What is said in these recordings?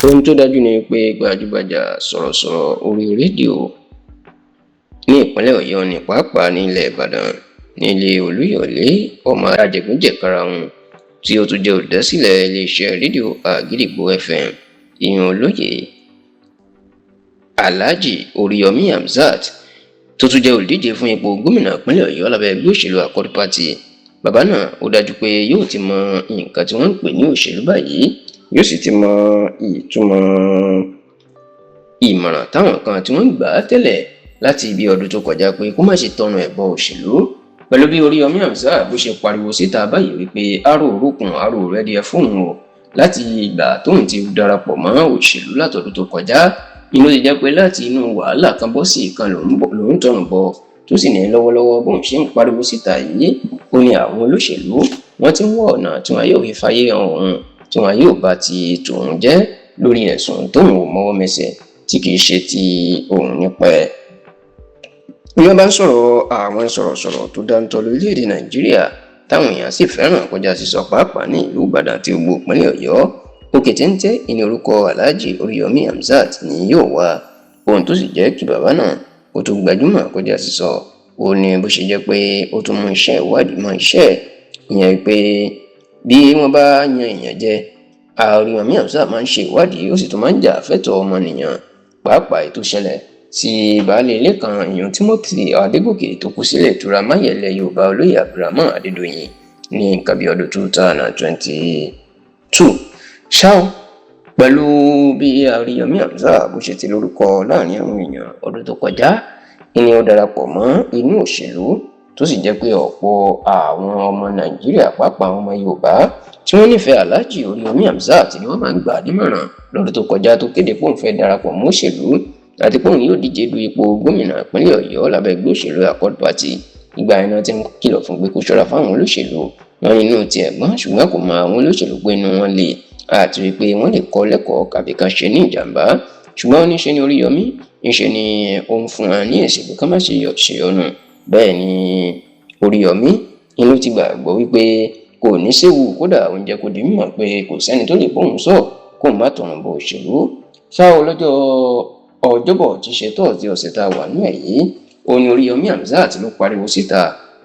Ohun tó dájú ni pé gbajúgbajà sọ̀rọ̀sọ̀rọ̀ orí rédíò ní ìpínlẹ̀ Ọ̀yọ́ ní pàápàá ní ilẹ̀ Ìbàdàn nílé Olúyọ̀lé, ọmọ ajẹ̀gbín-jẹ̀karahun tí ó tún jẹ́ olùdásílẹ̀ iléeṣẹ́ rédíò Àgídìgbo FM, ìyẹn olóyè Alhaji Oríyọmí Hamzat, tó tún jẹ́ olùdíje fún ipò gómìnà ìpínlẹ̀ Ọ̀yọ́ lábẹ́ ẹgbẹ́ òṣèlú Accord Party. Bàbá náà, ó dájú pé yóò ti mọ nǹkan tí wọ́n ń pè ní òṣèlú báyìí, yóò sì ti mọ ìtumọ̀ ìmọ̀ràn táwọn kan tí wọ́n ń gbà á tẹ́lẹ̀ láti ibi ọdún tó kọjá pé kó má ṣe tọrùn ẹ̀ bọ òṣèlú. Pẹ̀lú bí Oríyọmí Hamzat bó ṣe pariwo síta báyìí wípé aró òrukùn aró rẹ́díẹ̀ fóun o, láti ìgbà tóun ti darapọ̀ mọ́ òṣèlú látọdún tó kọjá, inú ti jẹ́ pé láti inú wàhálà kan bọ́ sí ìkan lòún tọrùn bọ, tó sì ní lọ́wọ́lọ́wọ́ bóun ṣe ń pariwo síta yìí, ó ní àwọn olóṣèlú wọ́n ti ń wá ọ̀nà tí wọn yóò fi fàyè hàn òun, tí wọn yóò bá ti tòun jẹ́ lórí ẹ̀sùn tóun ò mọ́wọ́ mẹsẹ̀, tí kìí ṣe ti òun nípa ẹ̀. Bí wọ́n bá ń sọ̀rọ̀ àwọn sọ̀rọ̀sọ̀rọ̀ tó dáńtọ́ lórílẹ̀‐èdè Nàìjíríà táwọn èèyàn sì fẹ́ràn kọjá sísọ, pàápàá ní ìlú Ìbàdàn àti gbogbo ìpínlẹ̀ Ọ̀yọ́, òkè téńté ìní orúkọ Alhaji Oríyọmí Hamzat ni yóò wá. Ohun tó sì jẹ́ kí bàbá náà ó tún gbajúmọ̀ kọjá sísọ, ó ní bó ṣe jẹ́ pé ó tún mú iṣẹ́ ìwádìí mọ́ iṣẹ́, ìyẹn pé bí wọ́n bá yan èèyàn jẹ, Oríyọmí Hamzat máa ń ṣe ìwádìí, ó sì tún máa ń jà fẹ́tọ̀ọ́ ọmọnìyàn, pàápàá ètò ìṣẹ̀lẹ̀ sí baálé ilé kan, èèyàn Timothy Adégòkè, tó kú sílé ìtura máyẹ̀lẹ̀ Yorùbá, olóyè Abdulrahman Adédọ̀yìn, ní nǹkan bí ọdún 2022 ṣá o. Pẹ̀lú bí Oríyọmí Hamzat bó ṣe ti lórúkọ láàrin àwọn èèyàn, ọdún tó kọjá ni ó darapọ̀ mọ́ inú òṣèlú, tó sì jẹ́ pé ọ̀pọ̀ àwọn ọmọ Nàìjíríà, pàápàá àwọn ọmọ Yorùbá tí wọ́n nífẹ̀ẹ́ Alhaji Oríyọmí Hamzat, ni wọ́n máa ń gbà nímọ̀ràn lọ́dún tó kọjá tó kéde pé òun fẹ́ darapọ̀ mọ́ òṣèlú àti pé òun yóò díje du ipò gómìnà ìpínlẹ̀ Ọ̀yọ́ lábẹ́ ẹgbẹ́ òṣèlú Accord Party. Ìgbà yẹn náà ti ń kìlọ̀ fún pé kó ṣọ́ra fáwọn olóṣèlú. Wọn nínú tiẹ̀ gbọ́n, ṣùgbọ́n kò mọ àwọn olóṣèlú pé inú wọn le àti wípé wọ́n lè kọ́ lẹ́kọ̀ọ́ kàbí kan ṣe ní ìjàmbá. Ṣùgbọ́n ó ní ṣe ni Oríyọmí ńṣe ni ó ń fún wọn ní èsì pé ká má ṣe ṣèyọnu. Bẹ́ẹ̀ ni Oríyọmí inú ti gbàgbọ́ wípé kò ní séwu, kódà oúnjẹ kò di mímọ̀ pé kò sẹ́ni tó lè bóun sọ kóun má tọrùn bọ òṣèlú. Ṣá o, lọ́jọ́ Ọjọ́bọ̀ tí ṣe tọ́ọ̀sì ọ̀sẹ̀ tá a wà nú ẹ̀ yìí, òun ni Oríyọmí Hamzat ló pariwo síta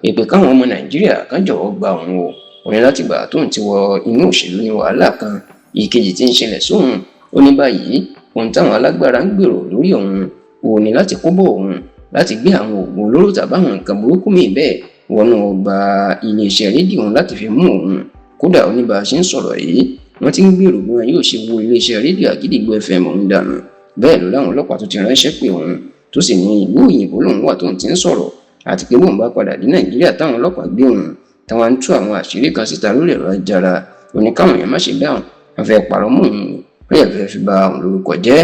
ìpè káwọn ọmọ Nàìjíríà kan jọ̀wọ́ gba òun o. Òun ní látìgbà tóun ti wọ inú òṣèlú ní wàhálà kan ìkejì tí ń ṣẹlẹ̀ sóun. Ó ní báyìí, ohun táwọn alágbára ń gbèrò lórí òun òun ní láti kó bọ̀ òun, láti gbé àwọn oògùn olóró tàbí àwọn nǹkan burúkú míì bẹ́ẹ̀ wọnú ọgbà iléeṣẹ́ rédíò òun láti fi mú òun. Kódà, ó ní bá a ṣe ń sọ̀rọ̀ yìí, wọ́n ti ń gbèrò bí wọn yóò ṣe wó iléeṣẹ́ rédíò Àgídìgbo FM òun dànù. Bẹ́ẹ̀ ló láwọn ọlọ́pàá tó ti ránṣẹ́ pé òun, tó sì ní ìlú òyìnbó lòun wà tóun ti ń sọ̀rọ̀, àti pé bóun bá padà dé Nàìjíríà, táwọn ọlọ́pàá gbé òun, táwọn ń tú àwọn àṣírí kan síta lórí ẹ̀rọ ayélujára, ó ní káwọn èèyàn má ṣe dáhùn, wọ́n fẹ́ parọ́ mọ́ òun, wọ́n yẹ fẹ́ fi ba òun lórúkọ jẹ́.